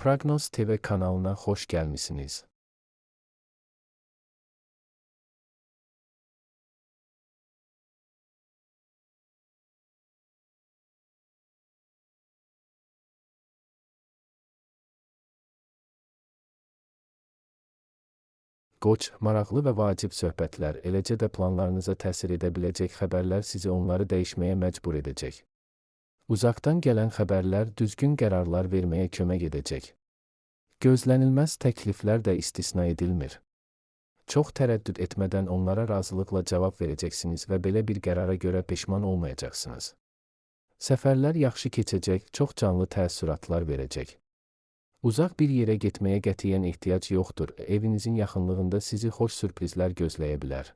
Prognoz TV kanalına xoş gəlmisiniz. Qoç, maraqlı və vacib söhbətlər, eləcə də planlarınıza təsir edə biləcək xəbərlər sizi onları dəyişməyə məcbur edəcək. Uzaqdan gələn xəbərlər düzgün qərarlar verməyə kömək edəcək. Gözlənilməz təkliflər də istisna edilmir. Çox tərəddüd etmədən onlara razılıqla cavab verəcəksiniz və belə bir qərara görə peşman olmayacaqsınız. Səfərlər yaxşı keçəcək, çox canlı təəssüratlar verəcək. Uzaq bir yerə getməyə qətiyyən ehtiyac yoxdur, evinizin yaxınlığında sizi xoş sürprizlər gözləyə bilər.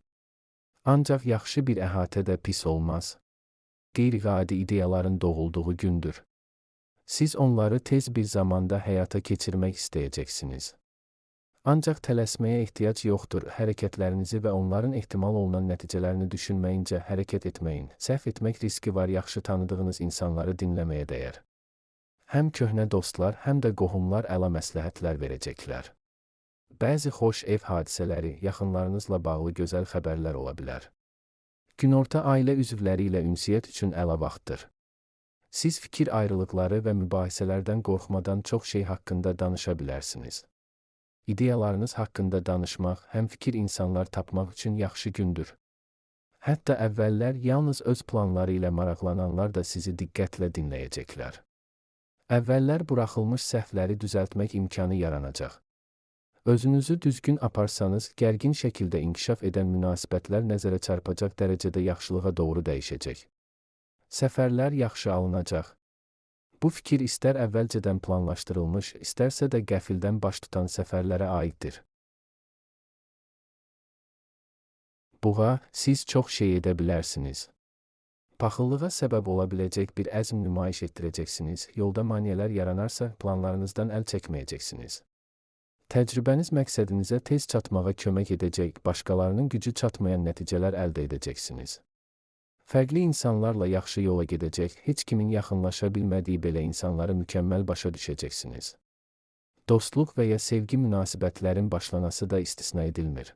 Ancaq yaxşı bir əhatə də pis olmaz. Qeyri-adi ideyaların doğulduğu gündür. Siz onları tez bir zamanda həyata keçirmək istəyəcəksiniz. Ancaq tələsməyə ehtiyac yoxdur, hərəkətlərinizi və onların ehtimal olunan nəticələrini düşünməyincə hərəkət etməyin. Səhv etmək riski var, yaxşı tanıdığınız insanları dinləməyə dəyər. Həm köhnə dostlar, həm də qohumlar əla məsləhətlər verəcəklər. Bəzi xoş ev hadisələri, yaxınlarınızla bağlı gözəl xəbərlər ola bilər. Günorta ailə üzvləri ilə ünsiyyət üçün əla vaxtdır. Siz fikir ayrılıqları və mübahisələrdən qorxmadan çox şey haqqında danışa bilərsiniz. İdeyalarınız haqqında danışmaq, həm fikir insanlar tapmaq üçün yaxşı gündür. Hətta əvvəllər yalnız öz planları ilə maraqlananlar da sizi diqqətlə dinləyəcəklər. Əvvəllər buraxılmış səhvləri düzəltmək imkanı yaranacaq. Özünüzü düzgün aparsanız, gərgin şəkildə inkişaf edən münasibətlər nəzərə çarpacaq dərəcədə yaxşılığa doğru dəyişəcək. Səfərlər yaxşı alınacaq. Bu fikir istər əvvəlcədən planlaşdırılmış, istərsə də qəfildən baş tutan səfərlərə aiddir. Buğa, siz çox şey edə bilərsiniz. Paxıllığa səbəb ola biləcək bir əzm nümayiş etdirəcəksiniz, yolda maneələr yaranarsa, planlarınızdan əl çəkməyəcəksiniz. Təcrübəniz məqsədinizə tez çatmağa kömək edəcək, başqalarının gücü çatmayan nəticələr əldə edəcəksiniz. Fərqli insanlarla yaxşı yola gedəcək, heç kimin yaxınlaşa bilmədiyi belə insanları mükəmməl başa düşəcəksiniz. Dostluq və ya sevgi münasibətlərin başlanası da istisna edilmir.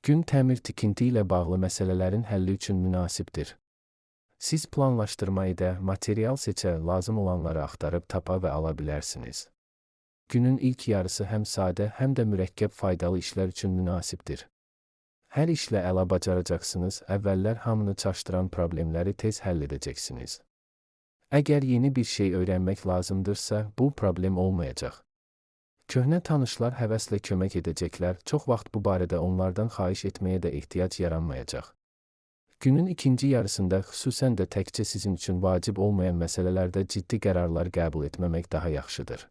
Gün təmir tikinti ilə bağlı məsələlərin həlli üçün münasibdir. Siz planlaşdırma edə, material seçə, lazım olanları axtarıb tapa və ala bilərsiniz. Günün ilk yarısı həm sadə, həm də mürəkkəb faydalı işlər üçün münasibdir. Hər işlə əla bacaracaqsınız, əvvəllər hamını çaşdıran problemləri tez həll edəcəksiniz. Əgər yeni bir şey öyrənmək lazımdırsa, bu problem olmayacaq. Köhnə tanışlar həvəslə kömək edəcəklər, çox vaxt bu barədə onlardan xahiş etməyə də ehtiyac yaranmayacaq. Günün ikinci yarısında xüsusən də təkcə sizin üçün vacib olmayan məsələlərdə ciddi qərarlar qəbul etməmək daha yaxşıdır.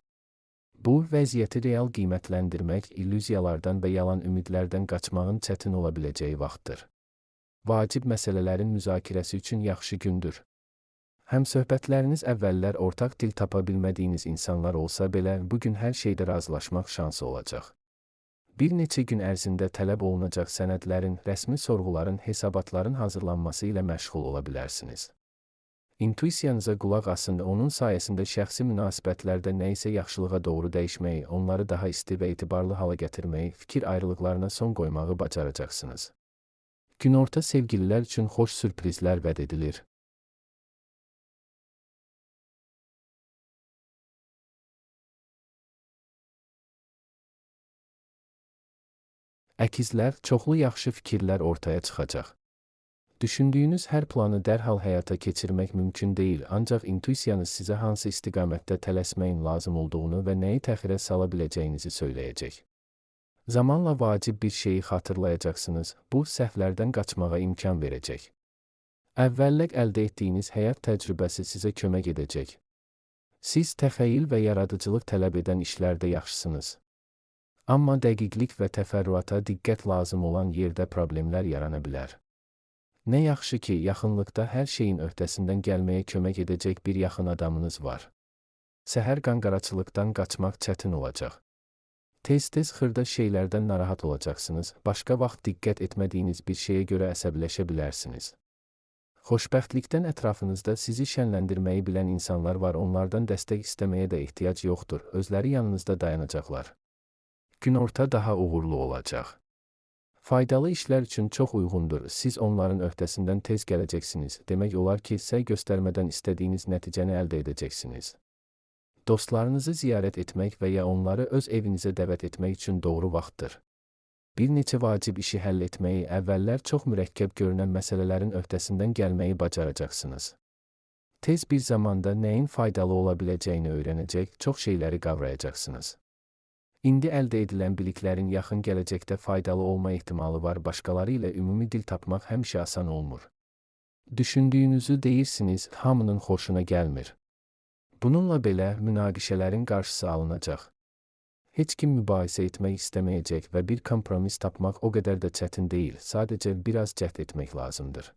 Bu, vəziyyəti real qiymətləndirmək, illüziyalardan və yalan ümidlərdən qaçmağın çətin ola biləcəyi vaxtdır. Vacib məsələlərin müzakirəsi üçün yaxşı gündür. Həmsöhbətləriniz əvvəllər ortaq dil tapa bilmədiyiniz insanlar olsa belə, bu gün hər şeydə razılaşmaq şansı olacaq. Bir neçə gün ərzində tələb olunacaq sənədlərin, rəsmi sorğuların, hesabatların hazırlanması ilə məşğul ola bilərsiniz. İntuisiyanıza qulaq asın, onun sayəsində şəxsi münasibətlərdə nə isə yaxşılığa doğru dəyişməyi, onları daha isti və etibarlı hala gətirməyi, fikir ayrılıqlarına son qoymağı bacaracaqsınız. Günorta sevgililər üçün xoş sürprizlər vəd edilir. Əkizlər, çoxlu yaxşı fikirlər ortaya çıxacaq. Düşündüyünüz hər planı dərhal həyata keçirmək mümkün deyil, ancaq intuisiyanız sizə hansı istiqamətdə tələsməyin lazım olduğunu və nəyi təxirə sala biləcəyinizi söyləyəcək. Zamanla vacib bir şeyi xatırlayacaqsınız, bu, səhvlərdən qaçmağa imkan verəcək. Əvvəllər əldə etdiyiniz həyat təcrübəsi sizə kömək edəcək. Siz təxəyyül və yaradıcılıq tələb edən işlərdə yaxşısınız. Amma dəqiqlik və təfərrüata diqqət lazım olan yerdə problemlər yarana bilər. Nə yaxşı ki, yaxınlıqda hər şeyin öhdəsindən gəlməyə kömək edəcək bir yaxın adamınız var. Səhər qanqaraçılıqdan qaçmaq çətin olacaq. Tez-tez xırda şeylərdən narahat olacaqsınız, başqa vaxt diqqət etmədiyiniz bir şeyə görə əsəbləşə bilərsiniz. Xoşbəxtlikdən ətrafınızda sizi şənləndirməyi bilən insanlar var, onlardan dəstək istəməyə də ehtiyac yoxdur, özləri yanınızda dayanacaqlar. Günorta daha uğurlu olacaq. Faydalı işlər üçün çox uyğundur, siz onların öhdəsindən tez gələcəksiniz, demək olar ki, səy göstərmədən istədiyiniz nəticəni əldə edəcəksiniz. Dostlarınızı ziyarət etmək və ya onları öz evinizə dəvət etmək üçün doğru vaxtdır. Bir neçə vacib işi həll etməyi, əvvəllər çox mürəkkəb görünən məsələlərin öhdəsindən gəlməyi bacaracaqsınız. Tez bir zamanda nəyin faydalı ola biləcəyini öyrənəcək, çox şeyləri qavrayacaqsınız. İndi əldə edilən biliklərin yaxın gələcəkdə faydalı olma ehtimalı var, başqaları ilə ümumi dil tapmaq həmişə asan olmur. Düşündüyünüzü deyirsiniz, hamının xoşuna gəlmir. Bununla belə münaqişələrin qarşısı alınacaq. Heç kim mübahisə etmək istəməyəcək və bir kompromis tapmaq o qədər də çətin deyil, sadəcə biraz cəhd etmək lazımdır.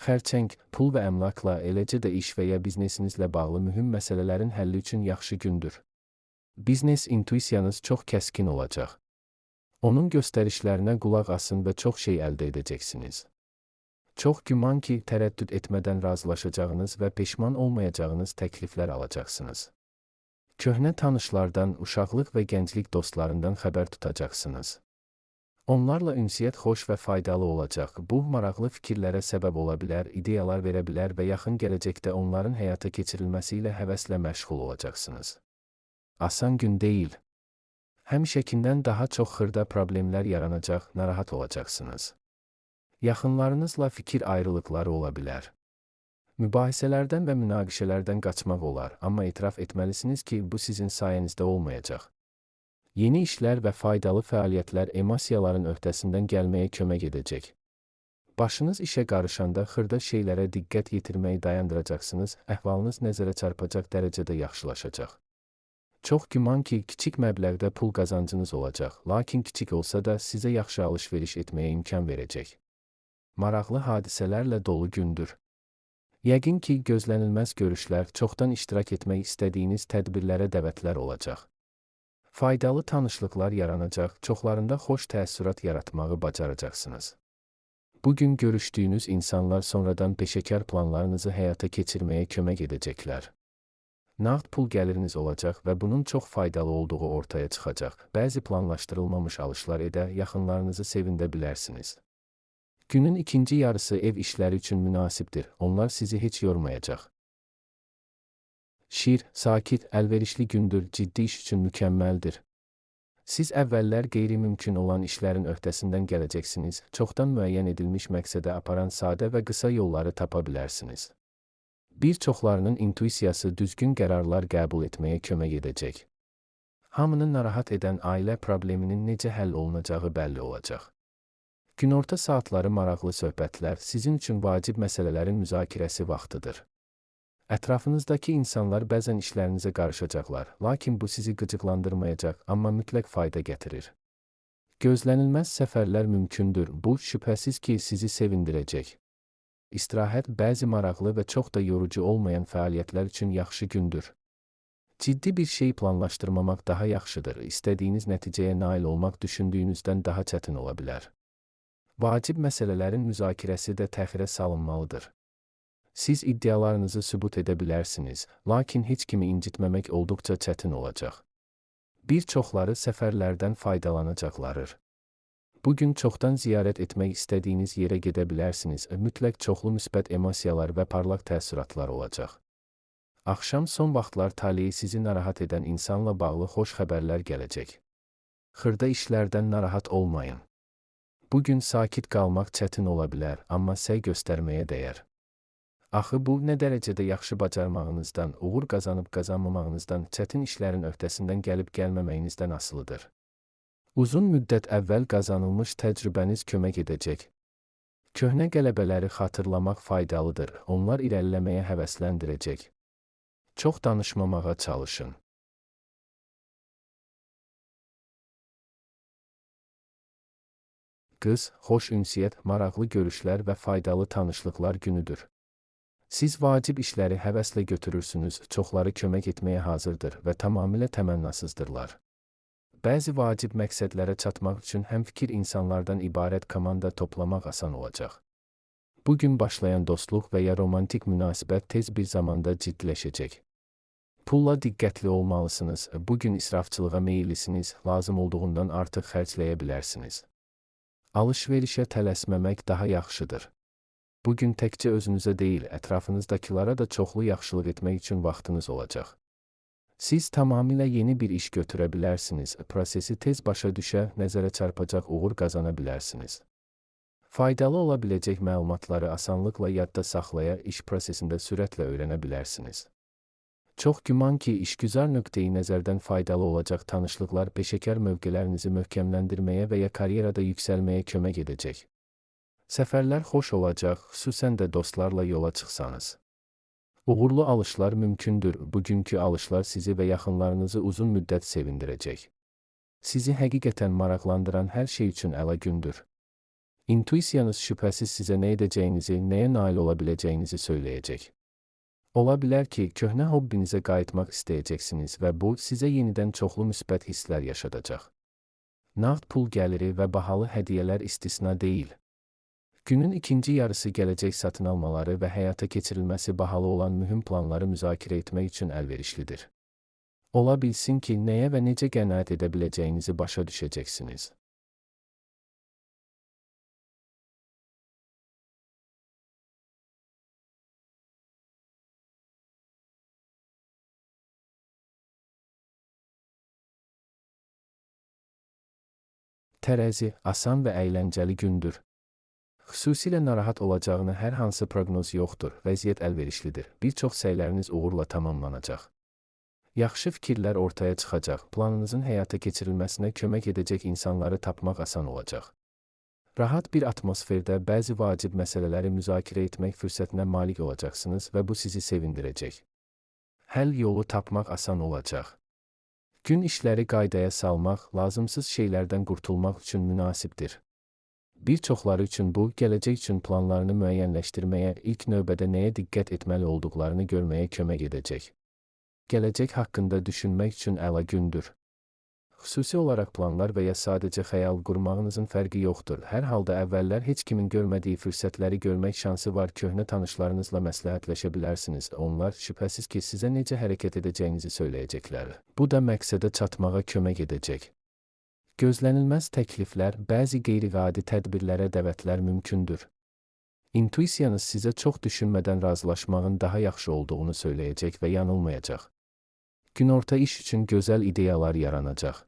Xərçəng, pul və əmlakla, eləcə də iş və ya biznesinizlə bağlı mühüm məsələlərin həlli üçün yaxşı gündür. Biznes intuisiyanız çox kəskin olacaq. Onun göstərişlərinə qulaq asın və çox şey əldə edəcəksiniz. Çox güman ki, tərəddüd etmədən razılaşacağınız və peşman olmayacağınız təkliflər alacaqsınız. Köhnə tanışlardan, uşaqlıq və gənclik dostlarından xəbər tutacaqsınız. Onlarla ünsiyyət xoş və faydalı olacaq. Bu, maraqlı fikirlərə səbəb ola bilər, ideyalar verə bilər və yaxın gələcəkdə onların həyata keçirilməsi ilə həvəslə məşğul olacaqsınız. Asan gün deyil. Həmişəkindən daha çox xırda problemlər yaranacaq, narahat olacaqsınız. Yaxınlarınızla fikir ayrılıqları ola bilər. Mübahisələrdən və münaqişələrdən qaçmaq olar, amma etiraf etməlisiniz ki, bu sizin sayənizdə olmayacaq. Yeni işlər və faydalı fəaliyyətlər emosiyaların öhdəsindən gəlməyə kömək edəcək. Başınız işə qarışanda xırda şeylərə diqqət yetirməyi dayandıracaqsınız, əhvalınız nəzərə çarpacaq dərəcədə yaxşılaşacaq. Çox güman ki, kiçik məbləğdə pul qazancınız olacaq, lakin kiçik olsa da sizə yaxşı alış-veriş etməyə imkan verəcək. Maraqlı hadisələrlə dolu gündür. Yəqin ki, gözlənilməz görüşlər, çoxdan iştirak etmək istədiyiniz tədbirlərə dəvətlər olacaq. Faydalı tanışlıqlar yaranacaq, çoxlarında xoş təəssürat yaratmağı bacaracaqsınız. Bugün görüşdüyünüz insanlar sonradan peşəkar planlarınızı həyata keçirməyə kömək edəcəklər. Nağd pul gəliriniz olacaq və bunun çox faydalı olduğu ortaya çıxacaq. Bəzi planlaşdırılmamış alışlar edə, yaxınlarınızı sevində bilərsiniz. Günün ikinci yarısı ev işləri üçün münasibdir, onlar sizi heç yormayacaq. Şir, sakit, əlverişli gündür, ciddi iş üçün mükəmməldir. Siz əvvəllər qeyri-mümkün olan işlərin öhdəsindən gələcəksiniz, çoxdan müəyyən edilmiş məqsədə aparan sadə və qısa yolları tapa bilərsiniz. Bir çoxlarının intuisiyası düzgün qərarlar qəbul etməyə kömək edəcək. Hamını narahat edən ailə probleminin necə həll olunacağı bəlli olacaq. Günorta saatları maraqlı söhbətlər, sizin üçün vacib məsələlərin müzakirəsi vaxtıdır. Ətrafınızdakı insanlar bəzən işlərinizə qarışacaqlar, lakin bu sizi qıcıqlandırmayacaq, amma mütləq fayda gətirir. Gözlənilməz səfərlər mümkündür, bu şübhəsiz ki, sizi sevindirəcək. İstirahət bəzi maraqlı və çox da yorucu olmayan fəaliyyətlər üçün yaxşı gündür. Ciddi bir şey planlaşdırmamaq daha yaxşıdır, istədiyiniz nəticəyə nail olmaq düşündüyünüzdən daha çətin ola bilər. Vacib məsələlərin müzakirəsi də təxirə salınmalıdır. Siz iddialarınızı sübut edə bilərsiniz, lakin heç kimi incitməmək olduqca çətin olacaq. Bir çoxları səfərlərdən faydalanacaqlardır. Bugün çoxdan ziyarət etmək istədiyiniz yerə gedə bilərsiniz, mütləq çoxlu müsbət emosiyalar və parlaq təəssüratlar olacaq. Axşam son vaxtlar taleyi sizi narahat edən insanla bağlı xoş xəbərlər gələcək. Xırda işlərdən narahat olmayın. Bugün sakit qalmaq çətin ola bilər, amma səy göstərməyə dəyər. Axı bu, nə dərəcədə yaxşı bacarmağınızdan, uğur qazanıb qazanmamağınızdan, çətin işlərin öhdəsindən gəlib gəlməməyinizdən asılıdır. Uzun müddət əvvəl qazanılmış təcrübəniz kömək edəcək. Köhnə qələbələri xatırlamaq faydalıdır, onlar irəliləməyə həvəsləndirəcək. Çox danışmamağa çalışın. Qız, xoş ünsiyyət, maraqlı görüşlər və faydalı tanışlıqlar günüdür. Siz vacib işləri həvəslə götürürsünüz, çoxları kömək etməyə hazırdır və tamamilə təmənnasızdırlar. Bəzi vacib məqsədlərə çatmaq üçün həmfikir insanlardan ibarət komanda toplamaq asan olacaq. Bugün başlayan dostluq və ya romantik münasibət tez bir zamanda ciddiləşəcək. Pulla diqqətli olmalısınız. Bugün israfçılığa meyillisiniz, lazım olduğundan artıq xərcləyə bilərsiniz. Alış-verişə tələsməmək daha yaxşıdır. Bugün təkcə özünüzə deyil, ətrafınızdakılara da çoxlu yaxşılıq etmək üçün vaxtınız olacaq. Siz tamamilə yeni bir iş götürə bilərsiniz, prosesi tez başa düşə, nəzərə çarpacaq uğur qazana bilərsiniz. Faydalı ola biləcək məlumatları asanlıqla yadda saxlaya, iş prosesində sürətlə öyrənə bilərsiniz. Çox güman ki, işgüzar nöqteyi nəzərdən faydalı olacaq tanışlıqlar peşəkar mövqelərinizi möhkəmləndirməyə və ya karyerada yüksəlməyə kömək edəcək. Səfərlər xoş olacaq, xüsusən də dostlarla yola çıxsanız. Uğurlu alışlar mümkündür, bugünkü alışlar sizi və yaxınlarınızı uzun müddət sevindirəcək. Sizi həqiqətən maraqlandıran hər şey üçün əla gündür. İntuisiyanız şübhəsiz sizə nə edəcəyinizi, nəyə nail ola biləcəyinizi söyləyəcək. Ola bilər ki, köhnə hobbinizə qayıtmaq istəyəcəksiniz və bu, sizə yenidən çoxlu müsbət hisslər yaşadacaq. Nağd pul gəliri və bahalı hədiyyələr istisna deyil. Günün ikinci yarısı gələcək satın almaları və həyata keçirilməsi bahalı olan mühüm planları müzakirə etmək üçün əlverişlidir. Ola bilsin ki, nəyə və necə qənaət edə biləcəyinizi başa düşəcəksiniz. Tərəzi, asan və əyləncəli gündür. Xüsusilə narahat olacağını hər hansı proqnoz yoxdur, vəziyyət əlverişlidir. Bir çox səyləriniz uğurla tamamlanacaq. Yaxşı fikirlər ortaya çıxacaq, planınızın həyata keçirilməsinə kömək edəcək insanları tapmaq asan olacaq. Rahat bir atmosferdə bəzi vacib məsələləri müzakirə etmək fürsətinə malik olacaqsınız və bu sizi sevindirəcək. Həll yolu tapmaq asan olacaq. Gün işləri qaydaya salmaq, lazımsız şeylərdən qurtulmaq üçün münasibdir. Bir çoxları üçün bu, gələcək üçün planlarını müəyyənləşdirməyə, ilk növbədə nəyə diqqət etməli olduqlarını görməyə kömək edəcək. Gələcək haqqında düşünmək üçün əla gündür. Xüsusi olaraq planlar və ya sadəcə xəyal qurmağınızın fərqi yoxdur. Hər halda əvvəllər heç kimin görmədiyi fürsətləri görmək şansı var. Köhnə tanışlarınızla məsləhətləşə bilərsiniz. Onlar şübhəsiz ki, sizə necə hərəkət edəcəyinizi söyləyəcəklər. Bu da məqsədə çatmağa kömək edəcək. Gözlənilməz təkliflər, bəzi qeyri-adi tədbirlərə dəvətlər mümkündür. İntuisiyanız sizə çox düşünmədən razılaşmağın daha yaxşı olduğunu söyləyəcək və yanılmayacaq. Günorta iş üçün gözəl ideyalar yaranacaq.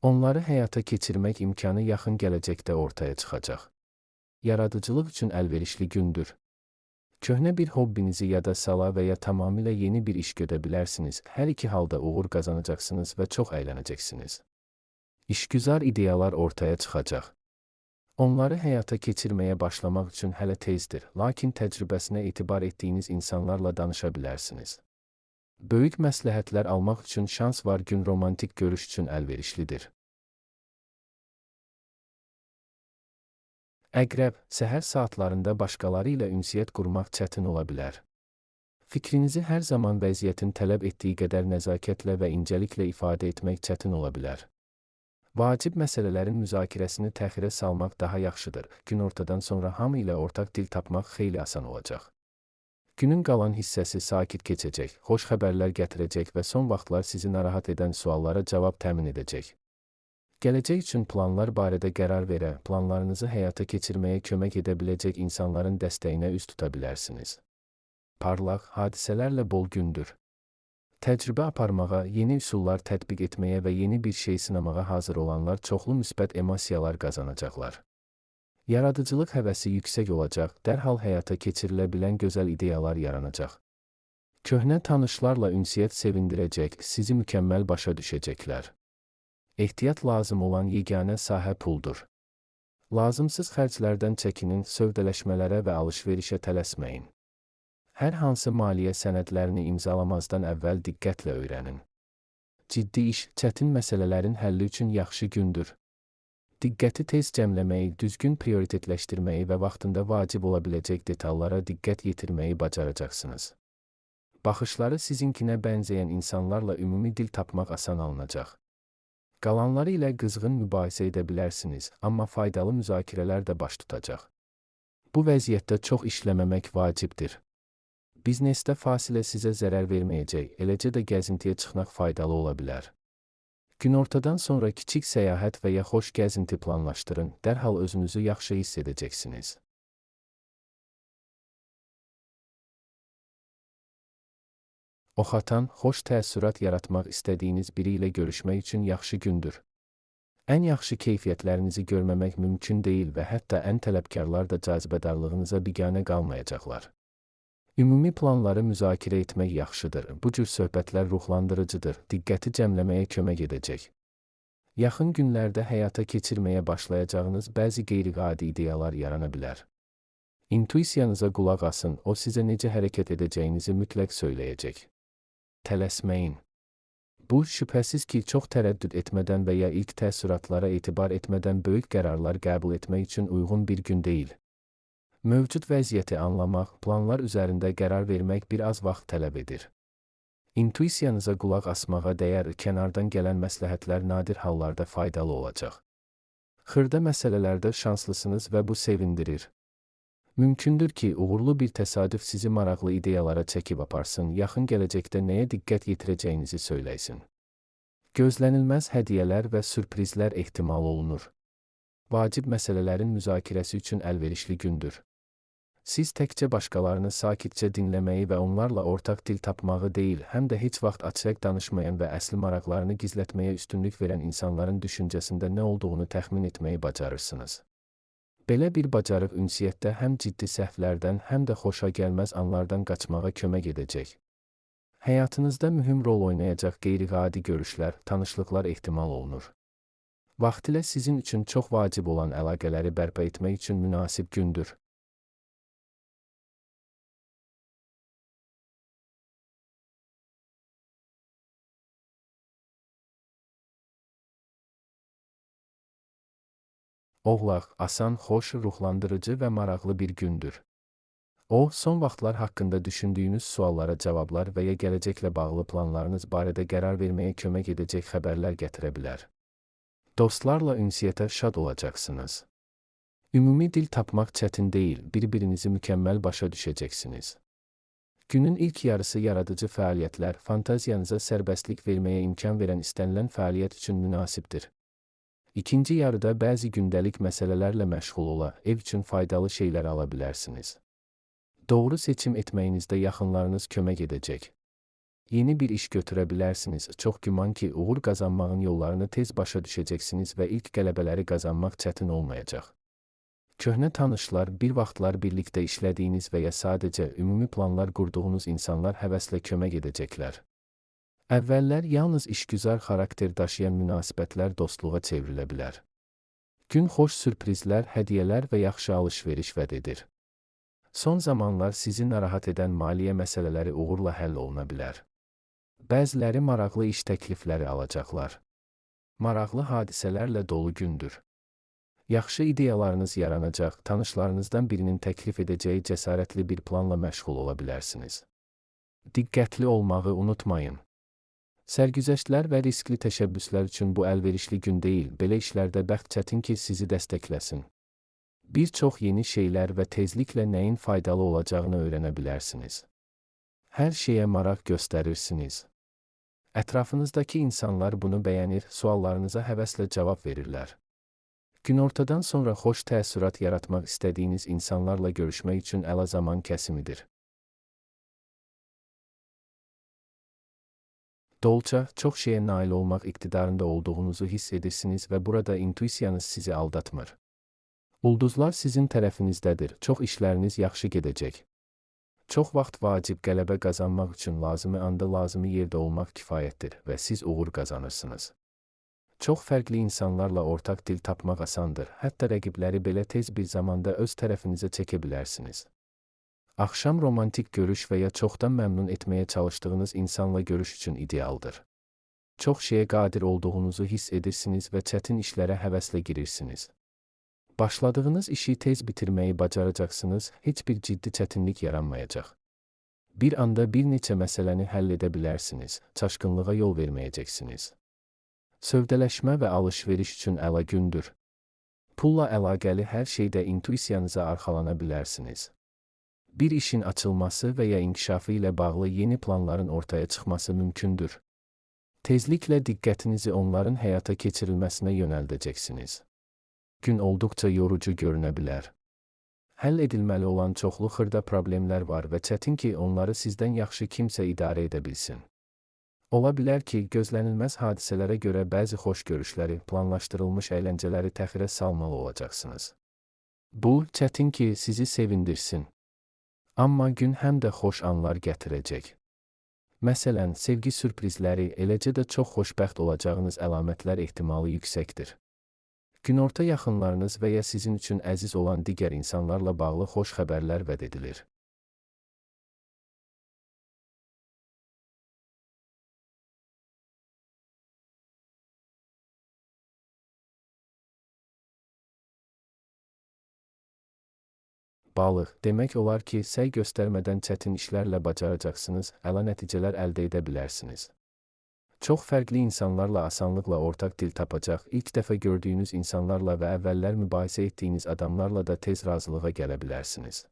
Onları həyata keçirmək imkanı yaxın gələcəkdə ortaya çıxacaq. Yaradıcılıq üçün əlverişli gündür. Köhnə bir hobbinizi yada sala və ya tamamilə yeni bir iş gödə bilərsiniz. Hər iki halda uğur qazanacaqsınız və çox əylənəcəksiniz. İşgüzar ideyalar ortaya çıxacaq. Onları həyata keçirməyə başlamaq üçün hələ tezdir, lakin təcrübəsinə etibar etdiyiniz insanlarla danışa bilərsiniz. Böyük məsləhətlər almaq üçün şans var. Gün romantik görüş üçün əlverişlidir. Əqrəb, səhər saatlarında başqaları ilə ünsiyyət qurmaq çətin ola bilər. Fikrinizi hər zaman vəziyyətin tələb etdiyi qədər nəzakətlə və incəliklə ifadə etmək çətin ola bilər. Vacib məsələlərin müzakirəsini təxirə salmaq daha yaxşıdır. Günortadan sonra hamı ilə ortaq dil tapmaq xeyli asan olacaq. Günün qalan hissəsi sakit keçəcək, xoş xəbərlər gətirəcək və son vaxtlar sizi narahat edən suallara cavab təmin edəcək. Gələcək üçün planlar barədə qərar verə, planlarınızı həyata keçirməyə kömək edə biləcək insanların dəstəyinə üz tuta bilərsiniz. Parlaq, hadisələrlə bol gündür. Təcrübə aparmağa, yeni üsullar tətbiq etməyə və yeni bir şey sınamağa hazır olanlar çoxlu müsbət emosiyalar qazanacaqlar. Yaradıcılıq həvəsi yüksək olacaq, dərhal həyata keçirilə bilən gözəl ideyalar yaranacaq. Köhnə tanışlarla ünsiyyət sevindirəcək, sizi mükəmməl başa düşəcəklər. Ehtiyat lazım olan yeganə sahə puldur. Lazımsız xərclərdən çəkinin, sövdələşmələrə və alış-verişə tələsməyin. Hər hansı maliyyə sənədlərini imzalamazdan əvvəl diqqətlə öyrənin. Ciddi iş, çətin məsələlərin həlli üçün yaxşı gündür. Diqqəti tez cəmləməyi, düzgün prioritetləşdirməyi və vaxtında vacib ola biləcək detallara diqqət yetirməyi bacaracaqsınız. Baxışları sizinkinə bənzəyən insanlarla ümumi dil tapmaq asan alınacaq. Qalanları ilə qızğın mübahisə edə bilərsiniz, amma faydalı müzakirələr də baş tutacaq. Bu vəziyyətdə çox işləməmək vacibdir. Biznesdə fasilə sizə zərər verməyəcək, eləcə də gəzintiyə çıxmaq faydalı ola bilər. Günortadan sonra kiçik səyahət və ya xoş gəzinti planlaşdırın, dərhal özünüzü yaxşı hiss edəcəksiniz. Oxatan, xoş təəssürat yaratmaq istədiyiniz biri ilə görüşmək üçün yaxşı gündür. Ən yaxşı keyfiyyətlərinizi görməmək mümkün deyil və hətta ən tələbkarlar da cazibədarlığınıza biganə qalmayacaqlar. Ümumi planları müzakirə etmək yaxşıdır. Bu cür söhbətlər ruhlandırıcıdır, diqqəti cəmləməyə kömək edəcək. Yaxın günlərdə həyata keçirməyə başlayacağınız bəzi qeyri-adi ideyalar yarana bilər. İntuisiyanıza qulaq asın, o sizə necə hərəkət edəcəyinizi mütləq söyləyəcək. Tələsməyin. Bu, şübhəsiz ki, çox tərəddüd etmədən və ya ilk təəssüratlara etibar etmədən böyük qərarlar qəbul etmək üçün uyğun bir gün deyil. Mövcud vəziyyəti anlamaq, planlar üzərində qərar vermək bir az vaxt tələb edir. İntuisiyanıza qulaq asmağa dəyər, kənardan gələn məsləhətlər nadir hallarda faydalı olacaq. Xırda məsələlərdə şanslısınız və bu sevindirir. Mümkündür ki, uğurlu bir təsadüf sizi maraqlı ideyalara çəkib aparsın, yaxın gələcəkdə nəyə diqqət yetirəcəyinizi söyləysin. Gözlənilməz hədiyyələr və sürprizlər ehtimal olunur. Vacib məsələlərin müzakirəsi üçün əlverişli gündür. Siz təkcə başqalarını sakitcə dinləməyi və onlarla ortaq dil tapmağı deyil, həm də heç vaxt açıq danışmayan və əsli maraqlarını gizlətməyə üstünlük verən insanların düşüncəsində nə olduğunu təxmin etməyi bacarırsınız. Belə bir bacarıq ünsiyyətdə həm ciddi səhvlərdən, həm də xoşagəlməz anlardan qaçmağa kömək edəcək. Həyatınızda mühüm rol oynayacaq qeyri-adi görüşlər, tanışlıqlar ehtimal olunur. Vaxtilə sizin üçün çox vacib olan əlaqələri bərpa etmək üçün münasib gündür. Oğlaq, asan, xoş, ruhlandırıcı və maraqlı bir gündür. O, son vaxtlar haqqında düşündüyünüz suallara cavablar və ya gələcəklə bağlı planlarınız barədə qərar verməyə kömək edəcək xəbərlər gətirə bilər. Dostlarla ünsiyyətə şad olacaqsınız. Ümumi dil tapmaq çətin deyil, bir-birinizi mükəmməl başa düşəcəksiniz. Günün ilk yarısı yaradıcı fəaliyyətlər, fantaziyanıza sərbəstlik verməyə imkan verən istənilən fəaliyyət üçün münasibdir. İkinci yarıda bəzi gündəlik məsələlərlə məşğul ola, ev üçün faydalı şeylər ala bilərsiniz. Doğru seçim etməyinizdə yaxınlarınız kömək edəcək. Yeni bir iş götürə bilərsiniz. Çox güman ki, uğur qazanmağın yollarını tez başa düşəcəksiniz və ilk qələbələri qazanmaq çətin olmayacaq. Köhnə tanışlar, bir vaxtlar birlikdə işlədiyiniz və ya sadəcə ümumi planlar qurduğunuz insanlar həvəslə kömək edəcəklər. Əvvəllər yalnız işgüzar xarakter daşıyan münasibətlər dostluğa çevrilə bilər. Gün xoş sürprizlər, hədiyyələr və yaxşı alış-veriş vəd edir. Son zamanlar sizi narahat edən maliyyə məsələləri uğurla həll oluna bilər. Bəziləri maraqlı iş təklifləri alacaqlar. Maraqlı hadisələrlə dolu gündür. Yaxşı ideyalarınız yaranacaq, tanışlarınızdan birinin təklif edəcəyi cəsarətli bir planla məşğul ola bilərsiniz. Diqqətli olmağı unutmayın. Sərgüzəştlər və riskli təşəbbüslər üçün bu əlverişli gün deyil, belə işlərdə bəxt çətin ki, sizi dəstəkləsin. Bir çox yeni şeylər və tezliklə nəyin faydalı olacağını öyrənə bilərsiniz. Hər şeyə maraq göstərirsiniz. Ətrafınızdakı insanlar bunu bəyənir, suallarınıza həvəslə cavab verirlər. Günortadan sonra xoş təəssürat yaratmaq istədiyiniz insanlarla görüşmək üçün əla zaman kəsimidir. Dolça, çox şeyə nail olmaq iqtidarında olduğunuzu hiss edirsiniz və burada intuisiyanız sizi aldatmır. Ulduzlar sizin tərəfinizdədir, çox işləriniz yaxşı gedəcək. Çox vaxt vacib qələbə qazanmaq üçün lazımi anda lazımi yerdə olmaq kifayətdir və siz uğur qazanırsınız. Çox fərqli insanlarla ortaq dil tapmaq asandır, hətta rəqibləri belə tez bir zamanda öz tərəfinizə çəkə bilərsiniz. Axşam romantik görüş və ya çoxdan məmnun etməyə çalışdığınız insanla görüş üçün idealdır. Çox şeyə qadir olduğunuzu hiss edirsiniz və çətin işlərə həvəslə girirsiniz. Başladığınız işi tez bitirməyi bacaracaqsınız, heç bir ciddi çətinlik yaranmayacaq. Bir anda bir neçə məsələni həll edə bilərsiniz, çaşqınlığa yol verməyəcəksiniz. Sövdələşmə və alış-veriş üçün əla gündür. Pulla əlaqəli hər şeydə intuisiyanıza arxalana bilərsiniz. Bir işin açılması və ya inkişafı ilə bağlı yeni planların ortaya çıxması mümkündür. Tezliklə diqqətinizi onların həyata keçirilməsinə yönəldəcəksiniz. Gün olduqca yorucu görünə bilər. Həll edilməli olan çoxlu xırda problemlər var və çətin ki, onları sizdən yaxşı kimsə idarə edə bilsin. Ola bilər ki, gözlənilməz hadisələrə görə bəzi xoş görüşləri, planlaşdırılmış əyləncələri təxirə salmalı olacaqsınız. Bu, çətin ki, sizi sevindirsin. Amma gün həm də xoş anlar gətirəcək. Məsələn, sevgi sürprizləri, eləcə də çox xoşbəxt olacağınız əlamətlər ehtimalı yüksəkdir. Günorta yaxınlarınız və ya sizin üçün əziz olan digər insanlarla bağlı xoş xəbərlər vəd edilir. Balıq, demək olar ki, səy göstərmədən çətin işlərlə bacaracaqsınız, əla nəticələr əldə edə bilərsiniz. Çox fərqli insanlarla asanlıqla ortaq dil tapacaq, ilk dəfə gördüyünüz insanlarla və əvvəllər mübahisə etdiyiniz adamlarla da tez razılığa gələ bilərsiniz.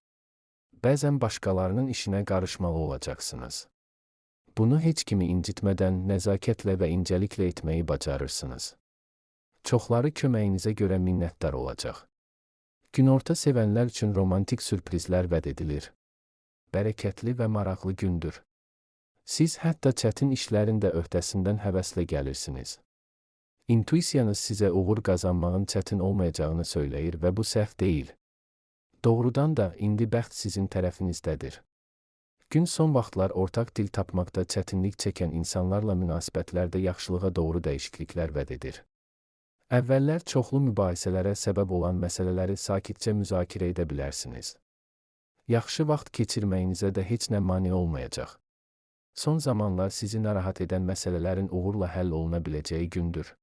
Bəzən başqalarının işinə qarışmalı olacaqsınız. Bunu heç kimi incitmədən, nəzakətlə və incəliklə etməyi bacarırsınız. Çoxları köməyinizə görə minnətdar olacaq. Günorta sevənlər üçün romantik sürprizlər vəd edilir. Bərəkətli və maraqlı gündür. Siz hətta çətin işlərin də öhdəsindən həvəslə gəlirsiniz. İntuisiyanız sizə uğur qazanmağın çətin olmayacağını söyləyir və bu səhv deyil. Doğrudan da indi bəxt sizin tərəfinizdədir. Gün son vaxtlar ortaq dil tapmaqda çətinlik çəkən insanlarla münasibətlərdə yaxşılığa doğru dəyişikliklər vəd edir. Əvvəllər çoxlu mübahisələrə səbəb olan məsələləri sakitcə müzakirə edə bilərsiniz. Yaxşı vaxt keçirməyinizə də heç nə mane olmayacaq. Son zamanlar sizi narahat edən məsələlərin uğurla həll oluna biləcəyi gündür.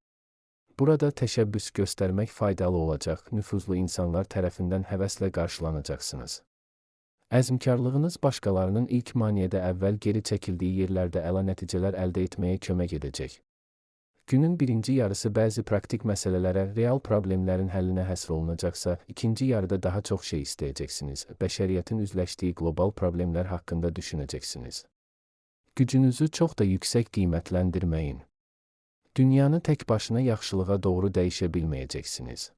Burada təşəbbüs göstərmək faydalı olacaq, nüfuzlu insanlar tərəfindən həvəslə qarşılanacaqsınız. Əzmkarlığınız başqalarının ilk maneədə əvvəl geri çəkildiyi yerlərdə əla nəticələr əldə etməyə kömək edəcək. Günün birinci yarısı bəzi praktik məsələlərə, real problemlərin həllinə həsr olunacaqsa, ikinci yarıda daha çox şey istəyəcəksiniz, bəşəriyyətin üzləşdiyi qlobal problemlər haqqında düşünəcəksiniz. Gücünüzü çox da yüksək qiymətləndirməyin. Dünyanı tək başına yaxşılığa doğru dəyişə bilməyəcəksiniz.